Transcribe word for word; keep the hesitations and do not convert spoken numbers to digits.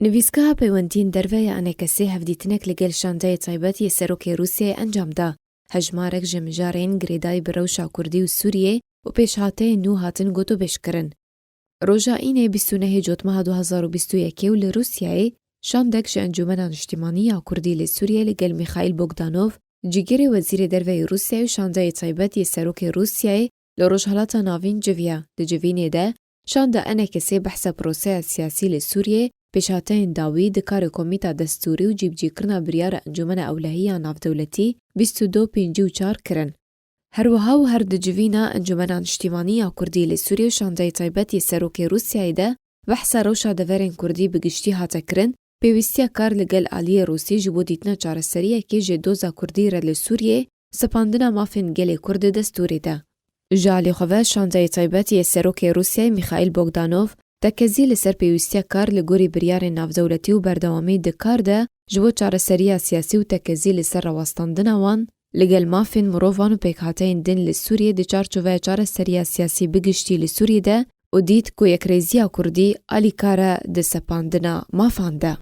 Nivîsgeha Peywendiyên Derve ya ENKSê hevdîtinek li gel şandeyê taybet yê Serokê Rûsyayê encam da. Hejmarek ji mijarên girêdayî bi rewşa Kurdî û Sûriyê û pêşhateyên nû hatin gotûbêj kirin. Roja Înê bîst û nehê Cotmeha du hazar û bîst û yekê û li Rûsyayê şandek ji Encûmena Niştimanî ya Kurdî li Sûriyê li gel Mîxaîl Bogdanov, cîgirê Wezîrê Derve yê Rûsyayê û şandeyê taybet yê Serokê Rûsyayê li Rojhelata Navîn civiya. Di civînê de, şanda ENKSê behsa proseya siyasî li Sûriyê, pêşhateyên dawî di karê Komîta Destûrî û cîbicîkirina biryara Encûmena Ewlehî ya Navdewletî bîst û du pêncî û çar kirin. Her wiha û her di civîna Encûmena Niştimanî ya Kurdî li Sûriyê û şandeyê taybet yê Serokê Rûsyayê de behsa rewşa deverên Kurdî bi giştî hate kirin, pêwîstiya kar li gel aliyê Rûsî ji bo dîtina çareseriyekê ji doza Kurdî re li Sûriyê, sepandina mafên gelê Kurd di destûrê de. Ji alî xwe ve şandeyê taybet yê Serokê Rûsyayê Mîxaîl Bogdanov tekezî li ser pêwîstiya kar li gorî biryarên navdewletî û berdewamî di kar de ji bo çareseriya siyasî û tekezî li ser rawestandina wan li gel mafên mirovan û pêkhateyên din li Sûriyê di çarçoveya çareseriya siyasî bi giştî li Sûriyê de û dît ku yekrêziya Kurdî alîkar e di sepandina mafan de.